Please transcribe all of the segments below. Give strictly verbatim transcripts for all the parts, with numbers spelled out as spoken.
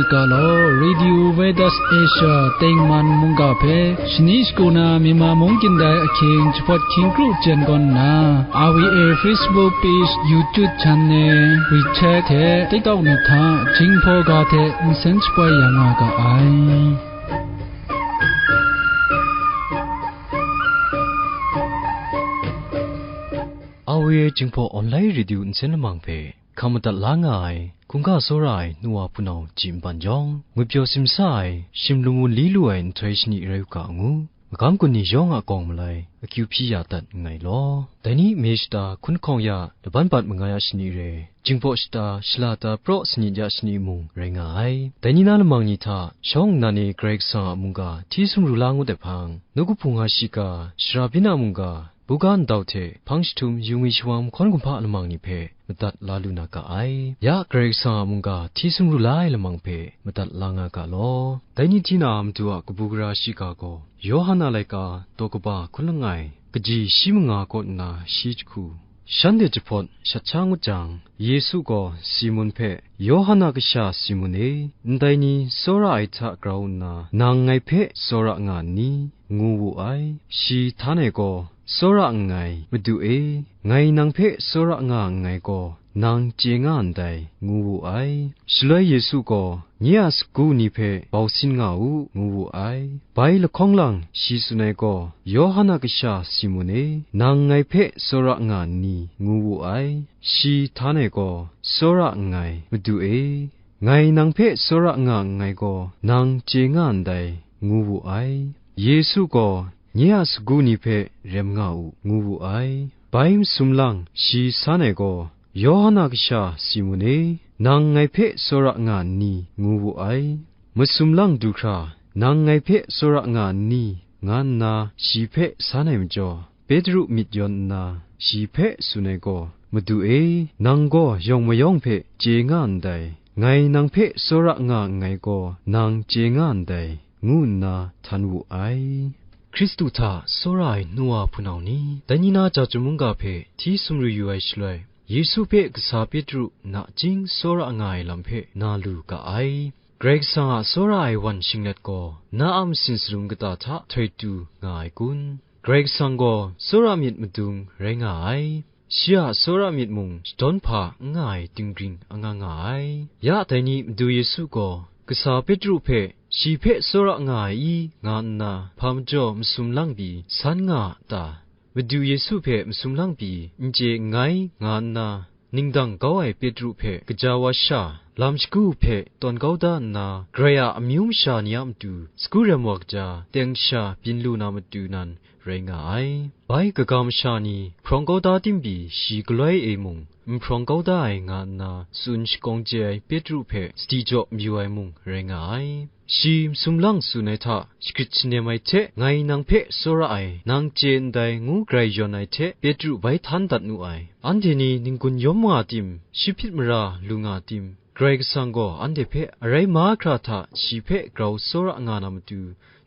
Galaw, Radio Veritas Asia tengman mungga hpe shani shagu na Myanmar mung kyin dai ahkying jahpawt hkying kru jen gawn nna, R V A Facebook page, YouTube channel, WeChat hte TikTok ni hta Jinghpaw ga hte nsen shapoi ya nga ga ai. R V A Jinghpaw Online Radio nsen lamang hpe hkam madat la nga ai, hkungga tsawra ai nu wa hpunau ji npan jawng, ngwipyaw simsa ai, shim lung wun li lu ai nhtoi shani rai u ga ngu, magam gun ni yawng a gawng malai akyu hpyi ya dat nngai law. Dai ni me shata hkun hkawng ya laban bat manga ya shani re, Jinghpaw shata shala ta praw sanit ya shani mung rai nga ai. Dai ni na lamang ni hta shawng nnan e Karai Kasang a mungga hti sumru la ngut ai hpang, nawku hpung a shiga, shara byin a mungga, buga ndau hte hpang jahtum yu ngwi shawang mahkawn kumhpa lamang ni hpe madat la lu na ga ai. Ya Karai Kasang a mungga hti sumru la ai lamang hpe madat la nga ga law. Dai ni hti na madu a kabu gara shiga gaw, Yawhan a laika daw kaba hkun langai, kaji shi manga kaw nna shi jahku, shanhte jahpawt shat sha ngut jang, Yesu gaw Simun hpe, "Yawhan a kasha Simun e, ndai ni tsawra ai hta grau nna, nang ngai hpe tsawra nga n ni?" ngu wu ai. Shi htan e gaw, "Tsawra nngai, Madu e, ngai nang hpe tsawra nga nngai gaw, nang chye nga ndai," ngu wu ai. Shaloi Yesu gaw, "Nye a sagu ni hpe bau sin nga u," ngu wu ai. Bai lahkawng lang shi tsun ai gaw, "Yawhan a kasha Simun e, nang ngai hpe tsawra nga n ni?" ngu wu ai. Shi htan e gaw, "Tsawra nngai, Madu e, ngai nang hpe tsawra nga nngai gaw, nang chye nga ndai," ngu wu ai. Yesu gaw, "Nye a sagu ni hpe rem nga u," ngu wu ai. Bai masum lang shi san ai gaw, "Yawhan a kasha Simun e, nang ngai hpe tsawra nga n ni?" ngu wu ai. Masum lang du hkra, "Nang ngai hpe tsawra nga n ni?" nga nna shi hpe san ai majaw, Petru myit yawn nna, shi hpe tsun ai gaw, "Madu e, nang gaw yawng mayawng hpe chye nga ndai, ngai nang hpe tsawra nga nngai gaw, nang chye nga ndai," ngu nna htan wu ai. Hkristu hta tsawra ai nu wa hpunau ni, dai ni na ja chyum mungga hpe hti sumru yu ai shaloi, Yesu hpe kasa Petru nachying tsawra nga ai lam hpe na lu ga ai. Karai Kasang a tsawra ai wan shinglet gaw, na a masin salum kata hta htoi tu nga ai kun? Karai Kasang gaw tsawra myit madung rai nga ai. Shi a tsawra myit mung shadawn hpa n nga ai dinggring anga nga ai. Ya dai ni Madu Yesu gaw, kasa Petru hpe, "Shi hpe tsawra nga ai i?" nga nna, hpa majaw masum lang pyi san nga a ta? Madu Yesu hpe masum lang pyi n chye nngai, nga nna, ningdang kau ai Petru hpe kaja wa sha, lam shagu hpe tawn kau da nna, Karai a amyu masha ni a matu sagu rem wa kaja teng sha byin lu na matu nan rai nga ai. Bai kaga masha ni hprawng kau da tim pyi shi galoi e mung n hprawng kau da ai, nga nna tsun shakawng chye ai Petru hpe sadi jaw mayu ai mung rai nga ai. Shi masum lang tsun ai hta, shagrit shanem ai hte ngai nang hpe tsawra ai, nang chye ndai ngu grai yawn ai hte, Petru bai htan dat nu ai. Anhte ni n-gun yawm nga tim, shi hpyit mara lu nga tim, Karai Kasang gaw anhte hpe arai mahkra hta shi hpe grau tsawra nga na matu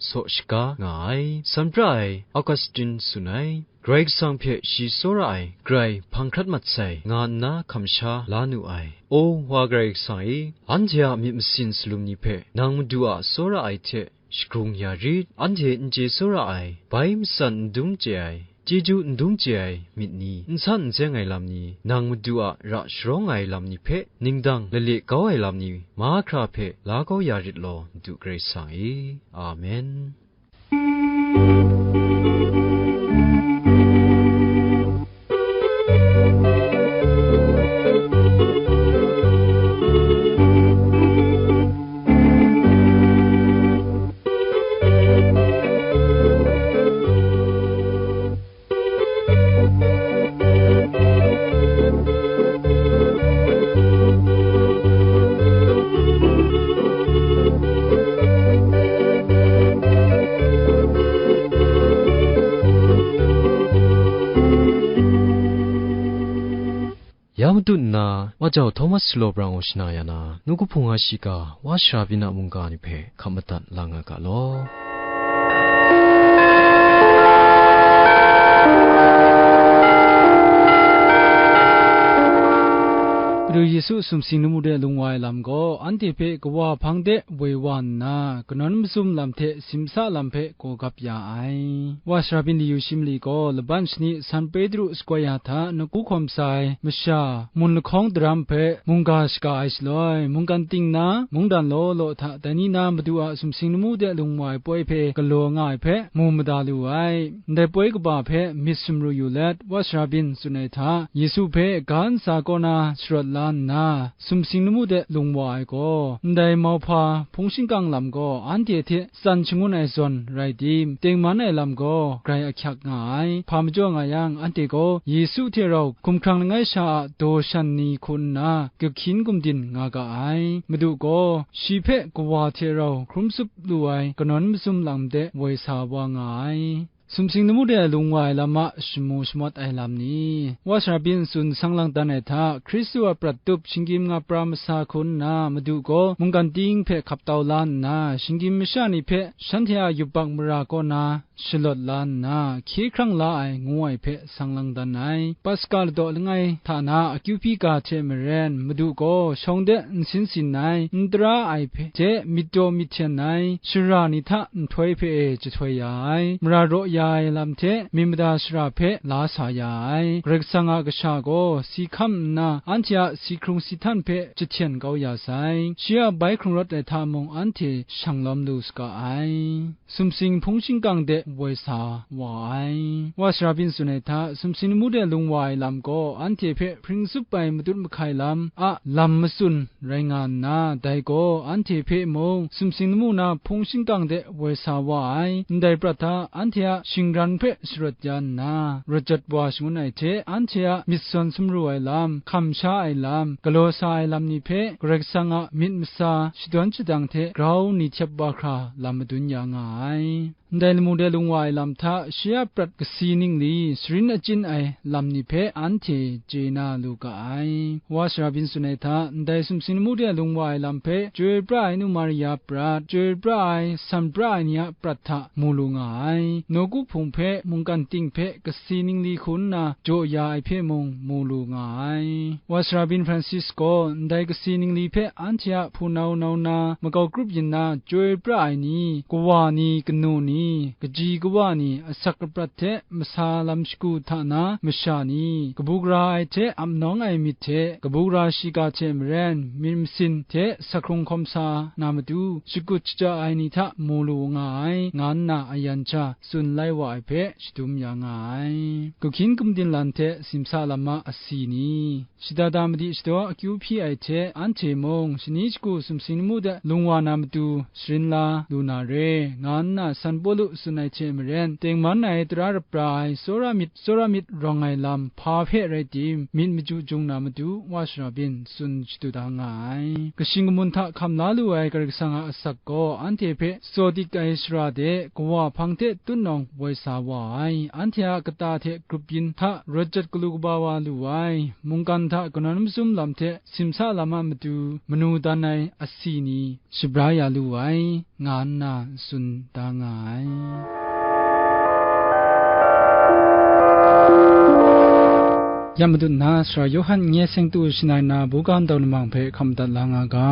saw shaga nga ai. San pra ai Augustine tsun ai, Karai Kasang hpe shi tsawra ai grai hpang hkrat mat sai, nga nna hkam sha la nu ai. O wa Karai Kasang e, anhte a myit masin salum ni hpe nang Madu a tsawra ai hte shagrung ya rit. Anhte n chye tsawra ai, bai matsan n dum chye ai, chyeju n dum chye ai myit ni, n san n seng ai lam ni, nang Madu a ra sharawng ai lam ni hpe, ningdang lale kau ai lam ni, mahkra hpe la kau ya rit law, Madu Karai Kasang e. Amen. Ya matut nna, wa jau Thomas Sulaw Brang gaw shana ya na, nu kahpung a shiga, wa shara byin a mungga ni hpe hkap madat la nga ga law. Madu Yesu sumsing lamu de lung wa ai lam gaw, anhte hpe kawa hpang de woi wa nna, kanawn mazum lam hte simsa lam hpe gaw gap ya ai. Wa sara byin layu shi mali gaw, laban shani San Petru sakoi ya hta nawku hkawm sa ai masha, mun lahkawng daram hpe mungga shaga ai shaloi, mungkan ting na, mungdan law law hta dai ni na Madu a sumsing lamu de lung wa ai poi hpe galaw nga ai hpe mu mada lu ai. Ndai poi kaba hpe myit sumru yu let, wa sara byin tsun ai hta, Yesu hpe ga ntsa kaw na sharawt la nna, sumsing lamu de lung wa ai gaw, ndai mauhpa hpung shingkang lam gaw anhte hte tsan shangun ai zawn rai tim, tengman ai lam gaw grai ahkyak nga ai. Hpa majaw nga yang, anhte gaw Yesu hte rau hkumhkrang langai sha a daw shan ni hku nna, gumhkyin gumdin nga ga ai. Madu gaw shi hpe kawa hte rau hkrum tsup lu ai kanawn mazum lam de woi sa wa nga ai. Sumsing lamu de lung wa ai lam a shamu shamawt ai lam ni? Wa sara byin tsun sang lang dan ai hta, Hkristu a prat tup shinggyim nga pra masa hku nna, Madu gaw mungkan ting hpe hkap tau la nna, shinggyim masha ni hpe shanhte a yubak mara kaw na shalawt la nna, hkye hkrang la ai, ngu ai hpe sang lang dan ai. Paska ladaw langai hta na akyu hpyi ga hte maren, Madu gaw shawng de n sin sin ai, n tara ai hpe hte myit daw myit hten ai, shara ni hta nhtoi hpe e jahtoi ya ai, mara raw ya ai lam hte myit mada shara hpe la sa ya ai. Karai Kasang a Kasha gaw si hkam nna, anhte a si hkrung si htan hpe jahten kau ya sai. Shi a bai hkrung rawt ai hta mung anhte shang lawm lu saga ai. Sumsing hpung shingkang de woi sa wa ai. Wa sara byin tsun ai hta, sumsing lamu de lung wa ai lam gaw, anhte hpe hpring tsup ai matut mahkai lam a lam matsun rai nga nna, dai gaw anhte hpe mung sumsing lamu na hpung shingkang de woi sa wa ai. Ndai prat hta anhte a shingran hpe sharawt ya nna, rawt jat wa shangun ai hte, anhte a myit sawn sumru ai lam, hkam sha ai lam, galaw sa ai lam ni hpe Karai Kasang a myit masa shadawn shadang hte grau ni htyep wa hkra lam madun ya nga ai. Ndai lamu de lung wa ai lam hta, shi a prat kasi ningli sharin achyin ai lam ni hpe anhte chye na lu ga ai. Wa sara byin tsun ai hta, ndai sumsing lamu de lung wa ai lam hpe, chyoi pra ai Nu Maria prat, chyoi pra ai, san pra ai ni a prat hta mu lu nga ai. Nawku hpung hpe, mungkan ting hpe kasi ningli hku nna jaw ya ai hpe mung mu lu nga ai. Wa sara byin Francis gaw ndai kasi ningli hpe anhte a hpunau nau na, makau grup yin na, chyoi pra ai ni, kawa ni, kanu ni, kaji kawa ni, asak aprat hte masa lam shagu hta na masha ni, kabu gara ai hte ap nawng ai myit hte, kabu gara shiga hte maren myit masin hte sa hkrung hkawm sa na matu, shakut shaja ai ni hta mu lu nga ai, nga nna ayan sha tsun lai wa ai hpe shadum ya nga ai. Gumhkyin gumdin lan hte simsa lam a asi ni? Shada da madi shadaw akyu hpyi ai hte, anhte mung shani shagu sumsing lamu de lung wa na matu sharin la lu na re, nga nna San Pawlu tsun ai hte maren, tengman ai, tara rapra ai, tsawra myit, tsawra myit rawng ai lam hpa hpe rai tim, myit machyu jung na matu, wa sara byin tsun shadu da nga ai. Kashing kamun hta hkam la lu ai Karai Kasang a asak gaw anhte hpe tsaw dik ai shara de kawa hpang hte tutnawng woi sa wa ai, anhte a kata hte grup yin hta rawt jat galu kaba wa lu ai, mungkan hta kanawn mazum lam hte simsa lam a matu manu dan ai asi ni shabra ya lu ai, nga nna tsun da nga ai. Ya madat na, Sara Yawhan nye seng tu shanai na buga ndau lamang hpe hkam dat la nga ga.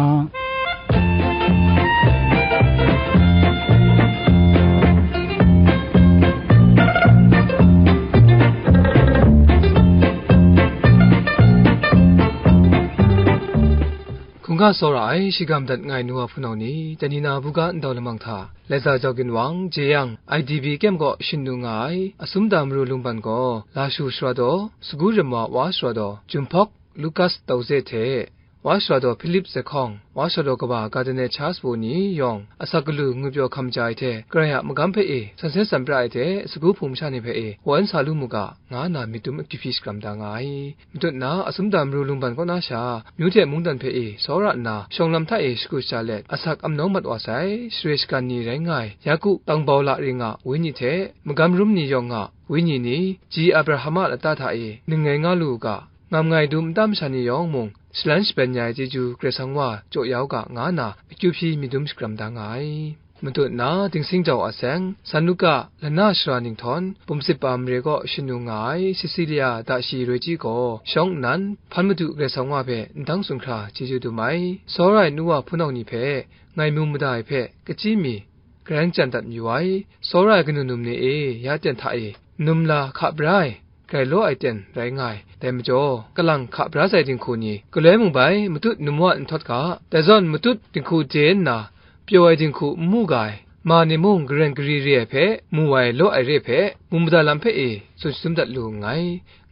Hkungga tsawra ai, shigam dat ngai nu wa hpunau ni, dai ni na buga ndau lamang hta, Laiza jau ginwang, jeyang, I D B kyem kaw shin nu nga ai, Asum da Maru lungban gaw, Lashu Sara daw, Sagu Rama wa Sara daw, Jumhpawk Lukas Tauze hte, wa Sara daw Hpilip Zehkawng, wa Sara daw kaba Gardner Charles Wu ni yawng, asak galu ngwi pyaw hkam ja ai hte, Karai a magam hpe e, san sen san pra ai hte, sagu hpung masha ni hpe e, wa n sa lu mu ga, nga nna myit dum akyu hpyi shakram da nga ai. Matut na, Asum da Maru lungban kaw na sha, myu hte mungdan hpe e, tsawra nna, shawng lam hta e shakut sha let, asak amnawng mat wa sai, share shagan ni rai nga ai, Yaku, Tangbau La Ring a wenyi hte, magam rum ni yawng a wenyi ni, ji Abraham a lata hta e, ning ngai nga lu u ga, ngam ngai dum nta masha ni yawng mung, shalan shapen ya ai chyeju Karai Kasang wa jaw ya u ga, nga nna, akyu hpyi myit dum shakram da nga ai. Matut na dingsing jau a seng, San Luka lana shara ninghtawn, bum sit pa mare kaw shanu nga ai Sisilia da shi roi chyi gaw, shawng nnan, hpan Madu Karai Kasang Wa hpe ndang sumhkra chyeju dum ai, tsawra ai nu wa hpunau ni hpe, ngai mu mada ai hpe, kachyi mi, garan chyan dat mayu ai, tsawra ai kanu num ni e, ya ten hta e, num la hka bra ai, grai law ai ten rai nga ai. Dai majaw, kalang hka bra sai dinghku ni, galoi mung bai matut num wa nhtawt ga, dai zawn matut dinghku de nna, pyaw ai dinghku n mu ga ai, ma ni mung garen gari re ai hpe, mu ai law ai re hpe, mu mada lam hpe e, tsun shatum dat lu nngai,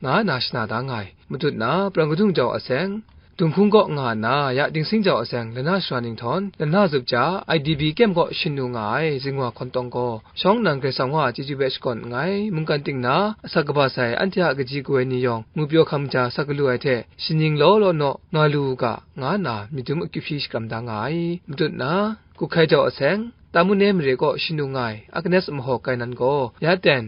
nga na shana da nga ai. Matut na, prang kadung jau a seng, Dunghkung kaw nga nna, ya dingsing jau a seng, lana shara ninghtawn, lana zup ja, I D B kem kaw shanu nga ai, zingwa hkawn tawng gaw, shawng nnan Karai Kasang Wa a chyeju hpe shakawn nngai, mungkan ting na, asak kaba sai, anhte a kaji kaw ai ni yawng, ngupyaw hkam ja sak galu ai hte, shaning law law naw nga lu u ga, nga nna, myit dum akyu hpyi shakram da nga ai. Matut na, Kuhkai jau a seng, Tamune mare kaw shanu nga ai Agnes mahaw Kainan gaw, ya ten,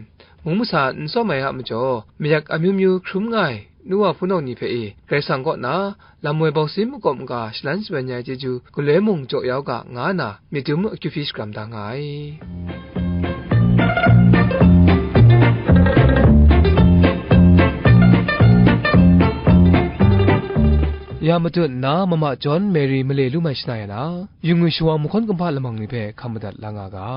mung masa n tsawm ai a majaw, mayak amyu myu hkrum nga ai nu wa hpunau ni hpe e, Karai Kasang kaw na lam woi bawng sin makawp maga shalan shaban ya ai chyeju galoi mung jaw ya u ga, nga na myit dum akyu hpyi shakram da nga ai. Ya matut nna, mama John Mary male lu mai shana ya na, yu ngwi shawa mahkawn kumhpa lamang ni hpe hkam madat la nga ga.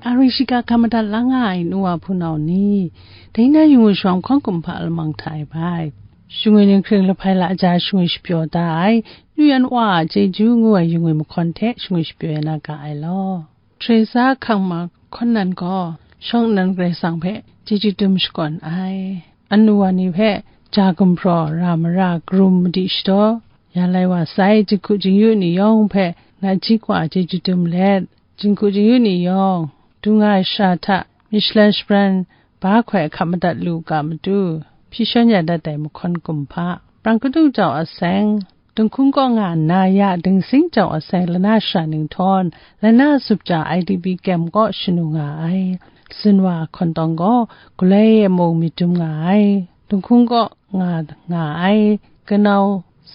Ari shiga hkam madat la nga ai nu wa hpunau ni, dai na yu ngwi shawa mahkawn kumhpa lamang hta e bai. Shingwi ninghkring lahpai laja shingwi shapyaw da ai, nu yan wa a chyeju ngu ai yu ngwi mahkawn hte shingwi shapyaw ya na ga ai law. Teresa hkang ma hkawn nan gaw, shawng nnan Karai Kasang hpe chyeju dum shakawn ai. Anu wa ni hpe ja gumhpraw ra mara karum madi shadaw, ya lai wa sai, jinghku jingyu ni yawng hpe nachying wa chyeju dum let, jinghku jingyu ni yawng, du nga ai shara hta myit shalan shabran ba hkoi hkap madat lu u ga matu, hpyi shawn ya dat ai mahkawn kumhpa, prang kadung jau a seng, Dunghkung kaw nga nna ya dingsing jau a seng lana shara ninghtawn, lana zup ja I D B kem kaw shanu nga ai. Zunwa hkawn tawng gaw, galoi e mung myit dum nga ai. Dunghkung kaw nga nga ai. Kanau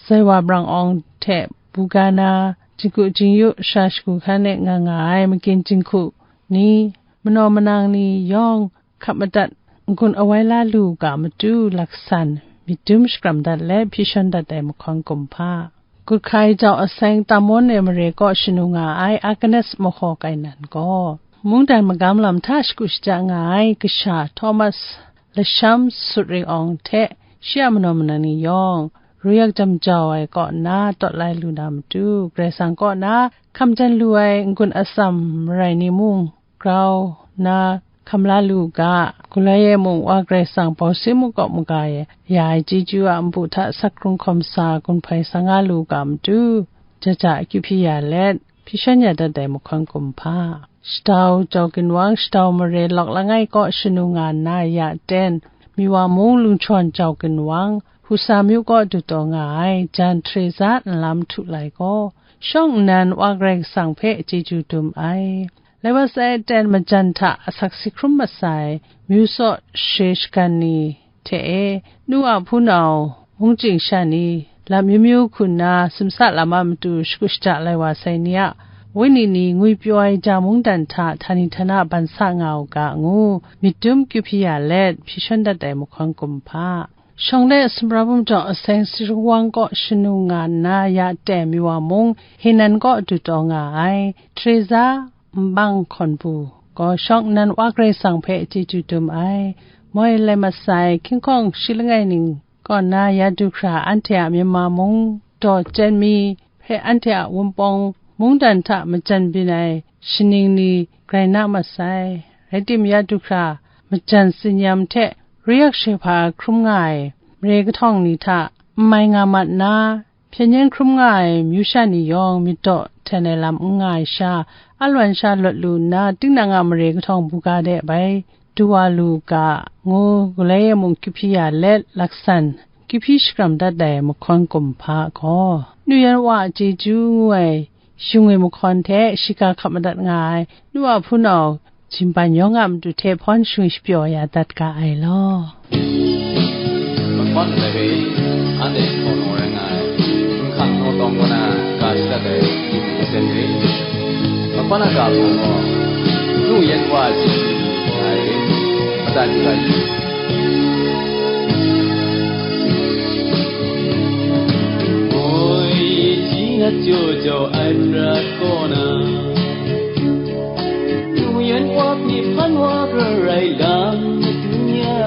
Zaiwa brang awng hte buga na, jinghku jingyu shara shagu hkan e nga nga ai, magin jinghku ni, manaw manang ni yawng, hkap madat n-gun awai la lu u ga matu laksan, myit dum shakram dat let hpyi shawn dat ai mahkawn kumhpa. Kuhkai jau a seng Tamone mare kaw shanu nga ai Agnes mahaw Kainan gaw, mungdan magam lam hta shagu shaja nga ai kasha Thomas Lasham Sut Ring Awng hte shi a manaw manang ni yawng, ruyang jam jau ai kaw nna tawt lai lu na matu, Karai Kasang kaw na hkam jan lu ai n-gun atsam marai ni mung, grau nna hkam la lu u ga, galoi e mung Wa Karai Kasang bawsin makawp maga e ya ai chyeju a npu hta sak hkrung hkawm sa gun hpai sa nga lu u ga matu, ja ja akyu hpyi ya let, hpyi shawn ya dat ai mahkawn kumhpa. Shatau jau ginwang, shatau mare lawk langai kaw shanu nga nna ya ten, Miwa mung lungchawn jau ginwang, Husa myu kaw du taw nga ai, jan Teresa nlam htu lai gaw, shawng nnan Wa Karai Kasang hpe chyeju dum ai. Lai wa sai ten majan hta asak si hkrum masai, myu saw share shagan ni hte e, nu a hpunau, mungchying sha ni, lam myu myu hku nna, simsa lam a matu shagu shaja lai wa sai ni a, wenyi ni ngwipyaw ai ja mungdan hta htani htana ban sa nga u ga, ngu myit dum kyu hpyi ya let, hpyi shawn dat ai mahkawn kumhpa. Shawng de sumra bum jaw a seng Sirung wang kaw shanu nga nna ya teng Miwa mung Henan kaw du taw nga ai, Teresa nbang hkawn bu gaw shawng nnan Wa Karai Kasang hpe chyeju dum ai. Moi lai masai, hkying hkawng shi langai ning kaw na ya du hkra anhte a Myanmar mung daw chyen mi hpe anhte a Wunpawng mungdan hta majan byin ai shaning ni grai na masai. Rai timung, ya du hkra majan tsinyam hte ruyak shehpa hkrum nga ai mare kahtawng ni hta n mai nga mat nna, hpyen yen hkrum nga ai myu sha ni yawng myit daw hten ai lam n nga ai sha, a lwan sha lawt lu nna, tinang a mare kahtawng buga de bai du wa lu u ga, ngu galoi e mung kyu hpyi ya let, laksan kyu hpyi shakram dat ai mahkawn kumhpa gaw, Nu Yan Wa a Chyeju ngu ai shingwi mahkawn hte shiga hkap madat nga ai, nu a hpunau Jingban yawng a matu hte hpawn shung shapyaw ya dat ga ai law. Makwan ndai hpe anhte hkau naw rai nga ai, nhkang naw tawng kaw na ga shadawn ai, aten re. Makwan a ga hpung gaw, nu yen wa ai hte nga ai, madat yu ga yu. Moi, tinat jaw jau ai prat kaw na, nu yen wa hpyi hpan wa garai lam madun ya,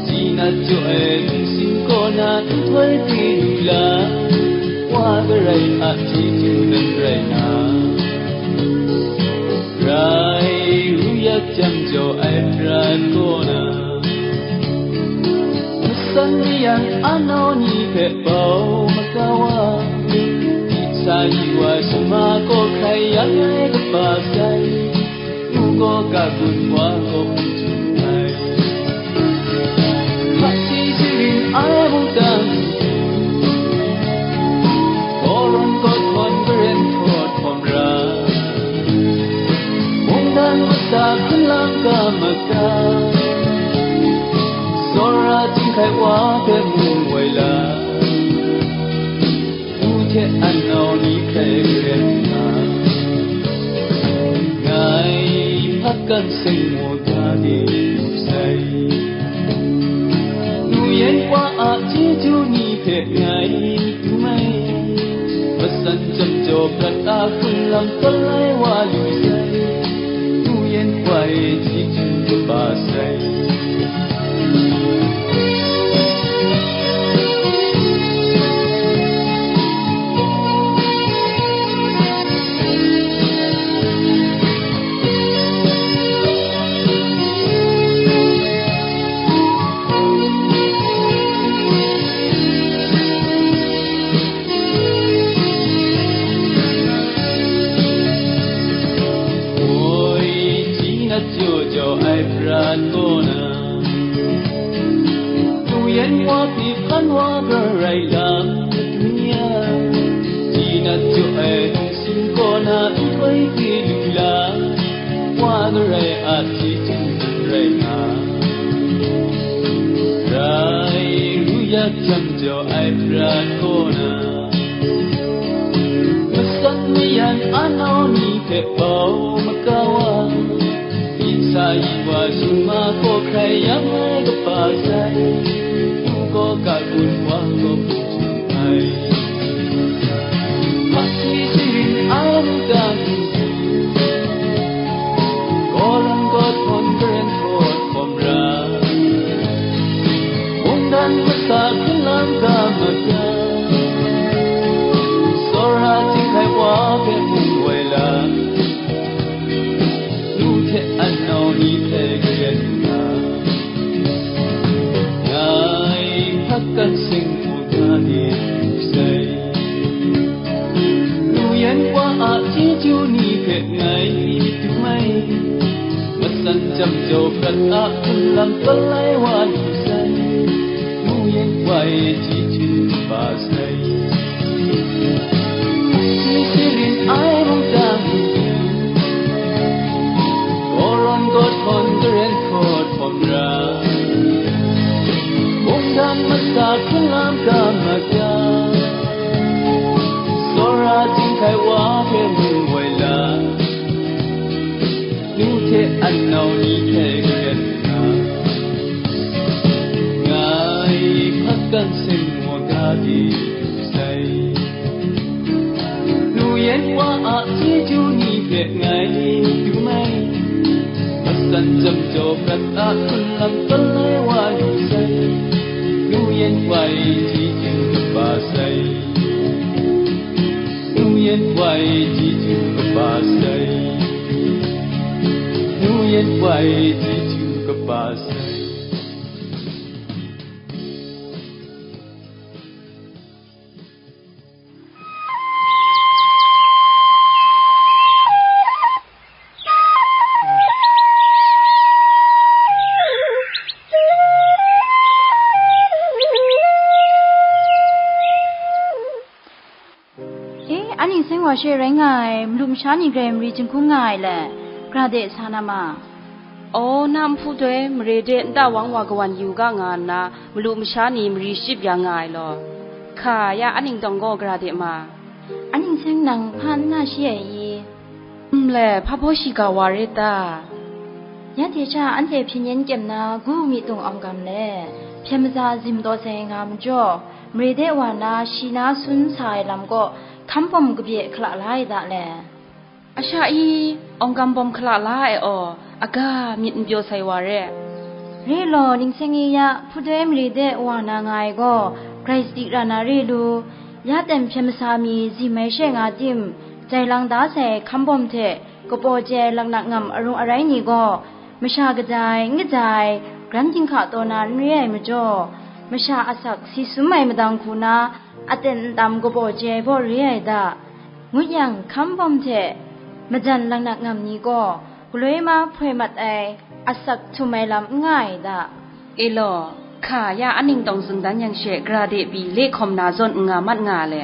tinat jaw ai nsin kaw na nhtoi hpyi lu la, wa garai a chyeju nan rai nga. Rai ru yak jam jaw ai prat kaw na, masan mayan a nau ni hpe bau makau wa, sa yi wa shama kaw hkrai yang ai kaba sai, nu gaw ka gun wa gaw n chyu ai. Hpaji sharin ai mungdan, Kawrawn kawt hkawn garen hkawt hkawm ra, mungdan masa hkun lam ga masa, tsawra chyinghkai wa hpe mu woi la, nu hte an nau ni hkrai garen nga, ngai hpakan seng maw ga de lu sai. Nu yen wa a chyeju ni hpe ngai dum ai, masan jam jaw prat a hkun lam tawn lai wa lu sai, nu yen wa e chyeju kaba sai. Moi, tinat jaw jau ai prat kaw na, nu yen wa hpyi hpan wa garai lam madun ya, tinat jaw ai nsin kaw na nhtoi hpyi lu la, wa garai a chyeju nan rai nga. Rai ru yak jam jau ai prat kaw na, masan mayan a nau ni hpe bau makau wa, myit sa yi wa shama kaw hkrai yang ai kaba sai, nu gaw ka gun wa gaw hpung hpung ai. Hpaji sharin ai mungdan, kawrawn kawt hkawn garen hkawt hkawm ra, mungdan masa hkun lam ga masa, tsawra chyinghkai wa hpe mu woi la, nu hte an nau ni hpe garen nga, ngai hpakan seng maw ga de lu sai. Nu yen wa a chyeju ni hpe ngai dum ai, masan jam jau prat a hkun lam tawn lai wa lu sai, nu yen wa e chyeju kaba sai. Hpaji sharin ai mungdan, kawrawn kawt hkawn garen hkawt hkawm ra, mungdan masa hkun lam ga masa, tsawra chyinghkai wa hpe mu woi la, nu hte an nau ni hpe garen nga, ngai hpakan seng maw ga de lu sai. Nu yen wa a chyeju ni hpe ngai dum ai, masan jam jau prat a hkun lam tawn lai wa lu sai, nu yen wa e chyeju kaba sai. Nu yen wa e chyeju kaba sai, nu yen wa e chyeju kaba sai. E, anhte seng wa she rai nga ai, malu masha ni grai mari jinghkung nga ai le? Gara de sa na ma? Aw, na nhpu doi mare de nta wang wa kawan yu ga nga nna, malu masha ni mari shachyip ya nga ai law. Hka, ya a ningtawng gaw gara de ma? A ning seng nang hpa n na shi ai i? Nle, hpa baw shiga wa ret ta? Ya hte sha anhte hpyen yen kyem na gu mi tung awng gam le, hpyen maja zim taw sai nga majaw, mare de wa na shi na sun sa ai lam kaw hkam bawm kabye hkala la ai da le? A sha i, awng gam bawm hkala la ai aw, aga myit n pyaw sai wa re. Re law, ning seng i ya, hpudoi mare de wa na nga ai gaw, grai sadi ra na re lu, ya ten hpyen masa mi zim ai she nga tim, jai lang da sai hkam bawm hte, kapaw chye ai laknak ngam arung arai ni gaw, masha kaja ai, n kaja ai, gran ginhka taw na n re ai majaw, masha asak si sum ai madang hku na, aten ntam kabaw chye ai baw re ai da, ngut yang, hkam bawm hte majan laknak ngam ni gaw, galoi ma hpoi mat ai, asak htum ai lam n nga ai da. E law, hka, ya a ningtawng tsun dan yang she, gara de pyi le hkawm na zawn n nga mat nga le?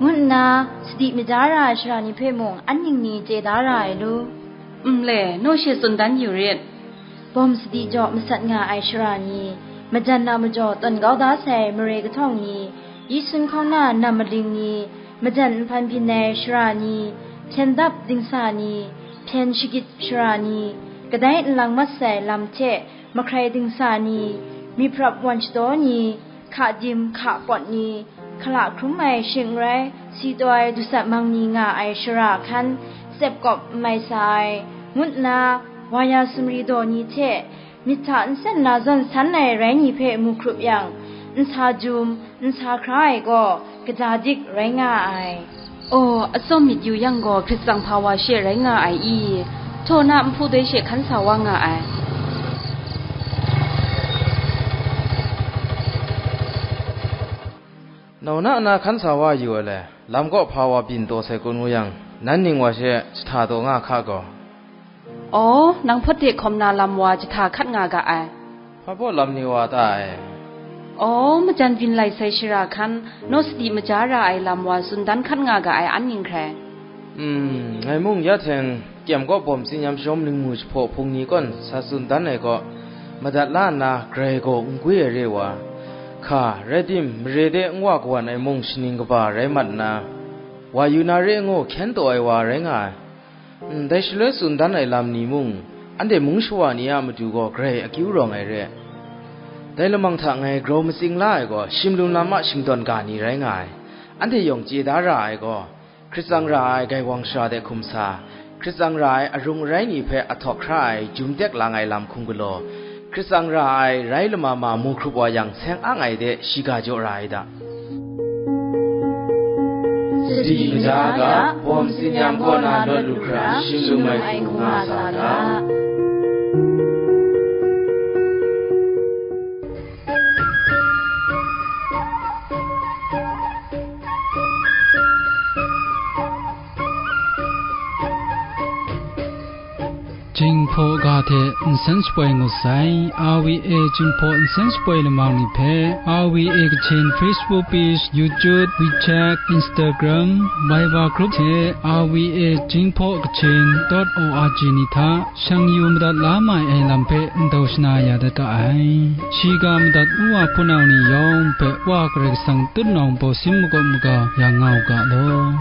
Ngut nna, sadi maja ra ai sara ni hpe mung an ning ni chye da ra ai lu? Nle, naw she tsun dan yu rit. Bawm sadi jaw masat nga ai sara ni, majan na majaw tawn kau da sai mare kahtawng ni, yi sun hkauna nam maling ni, majan nhpan byin ai sara ni, hpyen dap dingsa ni, hpyen shagit sara ni, kadai nlang mat sai lam hte mahkrai dingsa ni, myiprap wan shadaw ni, hka dim hka pawt ni, hkala hkrum ai shing n rai, si taw ai dusat mang ni nga ai shara hkan, tsep kawp n mai sa ai, ngut nna, wa ya sumri daw ni hte, myit hta nsen na zawn san ai rai ni hpe mu hkrup yang, n sa jum, n sa hkra ai gaw, kaja dik rai nga ai. Aw, atsawm myit yu yang gaw, Hkrit tsang hpa wa she rai nga ai i? Htaw na nhpu doi she hkan sa wa nga ai. Nau na na hkan sa wa yu ai le, lam kaw hpa wa byin taw sai kun ngu yang, nan ning wa she jahta taw nga hka gaw. Aw, nang hpawt de hkawm na lam wa jahta hkat nga ga ai. Hpa baw lam ni wa ta ai? Aw, majan byin lai sai shara hkan, naw sadi maja ra ai lam wa tsun dan hkat nga ga ai an ning hkrai. Hmm, ngai mung ya hteng kyem kaw bawm tsinyam shawm lingmu jahpaw hpung ni kawn sa tsun dan ai kaw, madat la nna grai gaw n gwi ai re wa, hka, rai tim, mare de n wa kawan ai mung shaning kaba rai mat nna, wa yu na re ngu hkyen taw ai wa rai nga ai. Ndai shaloi tsun dan ai lam ni mung, anhte mung shawa ni a matu gaw grai akyu rawng ai re. Dai lamang hta ngai grau matsing la ai gaw, shimlun lam a shingdawn ga ni rai nga ai. Anhte yawng chye da ra ai gaw, Hkrit tsang ra ai gaiwang shara de hkum sa, Hkrit tsang ra ai arung arai ni hpe ahtawk hkra ai jum tek lang ai lam hkum galaw, Hkrit tsang ra ai rai lama ma mu hkrup wa yang, seng ang ai de shiga jaw ra ai da. Sadi maja ga, bawm tsinyam kaw na lawt lu hkra, shim lu mai hku nga sa ga. Jinghpaw ga hte nsen shapoi ngut sai, R V A Jinghpaw nsen shapoi lamang ni hpe, R V A Kachin Facebook page, YouTube, WeChat, Instagram, Viber group hte R V A Jinghpaw Kachin dot O R G ni hta shang yu madat la mai ai lam hpe ndau shana ya dat ga ai. Shiga madat u wa hpunau ni yawng hpe Wa Karai Kasang tutnawng bawsin makawp maga ya nga u ga law.